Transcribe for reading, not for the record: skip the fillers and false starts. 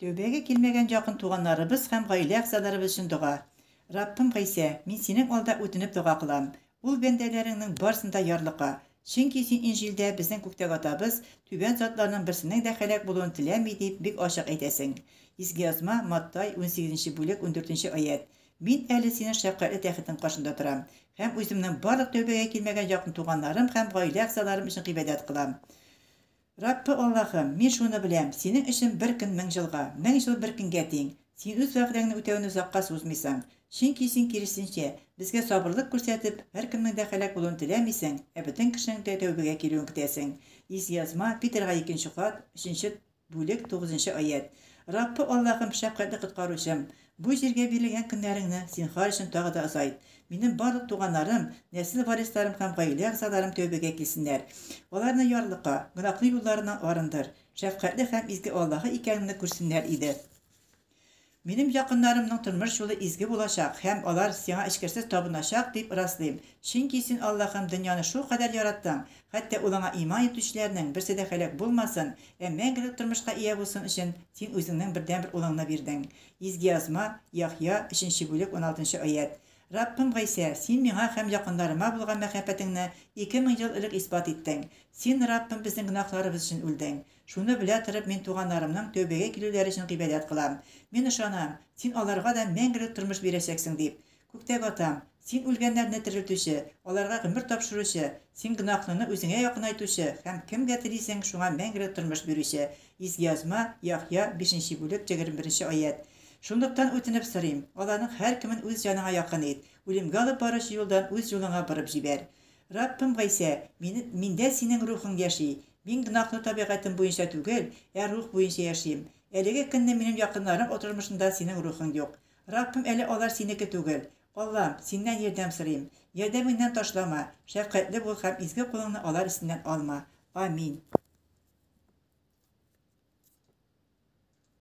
Тәүбәгә килмәгән якын туганнарыбыз һәм гаилә әгъзаларыбыз өчен дога. Раббым Гайсә, мин Синең алда үтенеп дога кылам. Ул бәндәләреңнең барысын да ярлыка. Чөнки Син Инҗилдә безнең күктәге Атабыз түбән затларның берсенең дә һәлак булуын теләми дип бик ачык әйтәсең. Изге Язма, Маттай, унсигезенче бүлек, ундүртенче аять. Мин әле Синең шәфкатьле тәхетең каршында торам һәм үземнең барлык тәүбәгә килмәгән якын туганнарым һәм гаилә әгъзаларым өчен гыйбадәт кылам. Раббы Аллаһым, мин шуны беләм, Синең өчен бер көн 1000 җылга, 1000 җыл бер көнгә тиң. Син үз вәгъдәңне үтәүне озакка сузмыйсың. Чөнки Син, киресенчә, безгә сабырлык күрсәтеп, һәркемнең дә һәлак булуын теләмисең, ә бөтен кешенең дә тәүбәгә килүен көтәсең. Изге Язма, Петерга икенче хат, өченче Бүлек, тугызынчы аять. Раббы Аллаһым, шәфкатьле Коткаручым, бу җиргә бирелгән көннәреңне зинһар өчен тагы да озайт. Минем барлык туганнарым, нәсел варисларым һәм гаилә әгъзаларым тәүбәгә килсеннәр. Аларны ярлыка, гөнаһлы юлларыннан арындыр, шәфкатьле һәм изге Аллаһы икәнеңне күрсеннәр иде. Минем якыннарымның тормыш юлы изге булачак һәм алар Сиңа эчкерсез табыначак дип раслыйм, чөнки Син, Аллаһым, дөньяны шулкадәр яраттың, хәтта Улыңа иман итүчеләрнең берсе дә һәлак булмасын, ә мәңгелек тормышка ия булсын өчен Син Үзеңнең бердәнбер Улыңны бирдең. Изге Язма, Яхъя, өченче бүлек, уналтынчы аять. Раббым Гайсә, Син миңа һәм якыннарыма булган мәхәббәтеңне 2000 ел элек исбат иттең. Син, Раббым, безнең гөнаһларыбыз өчен үлдең. Шуны белә торып, мин туганнарымның тәүбәгә килүләре өчен гыйбадәт кылам. Мин ышанам, Син аларга да мәңгелек тормыш бирәчәксең дип. Күктәге Атам, Син үлгәннәрне терелтүче, аларга гомер тапшыручы, Син гөнаһлыны Үзеңә якынайтучы һәм кемгә телисең, шуңа мәңгелек тормыш бирүче. Изге Язма, Яхъя, бишенче бүлек, 21 нче аять. Шунлыктан үтенеп сорыйм, аларның һәркемен үз җаныңа якын ит, үлемгә алып баручы юлдан үз юлыңа борып җибәр. Раббым Гайсә, мине, миндә Синең Рухың яши. Мин гөнаһлы табигатем буенча түгел, ә Рух буенча яшим. Әлеге көнне минем якыннарым тормышында Синең Рухың юк. Раббым, әле алар Синеке түгел. Аллам, Синнән ярдәм сорыйм. Ярдәмеңнән ташлама, шәфкатьле бул һәм изге кулыңны алар өстеннән алма. Аминь.